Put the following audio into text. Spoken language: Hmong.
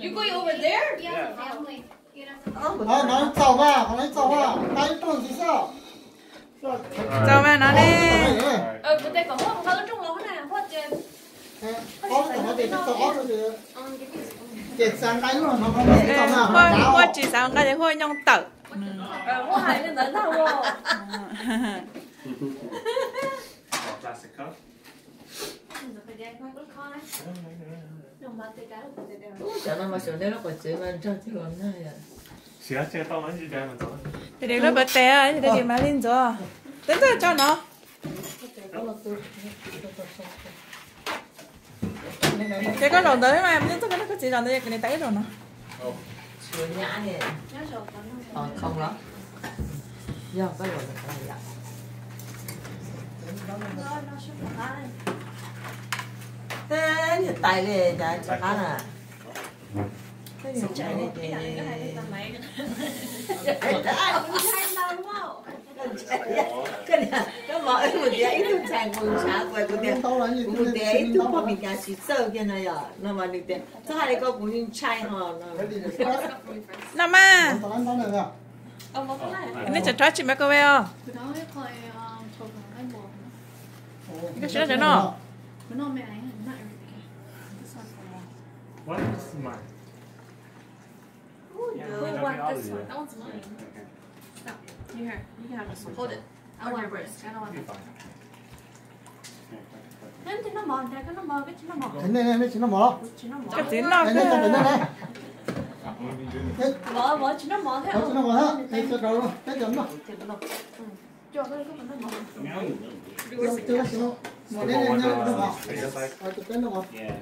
You going over there? Yeah. Qhov no txaus mas, qhov no txaus mas, nqa ib rooj ntxiv xwb. Txaus mas no ne. Ces xav nqa ib lub no, Huaj tsis xav nqa ces Huaj nyooj tawm. Cov no mas xyov nej lub qhov tsev mas nrog cog los nag yom. Ces lub pas tes, ces mam li ntxuav. Twb ntxuav tso no. Ces koj zaum ntawd mas, koj txiv zaum ntawd, kuv niam tais ib zaum no. Yog koj zaum ntawd. Tej niam tais li cas tsis qab na. Koj niam, koj mov wb mus tiav ib tug tshais nqus ntshav kuv tias, kuv mus tiav ib tug poj Meskas tsis txawj kiag no yom, no mas nws tias txhob hais li ko kuv ntshai ho no. No mas. Nej tseem rov tsis microwave os? Koj siab no. Nej tsis noj mov los? Koj txiv noj. Tsis noj mov thiab.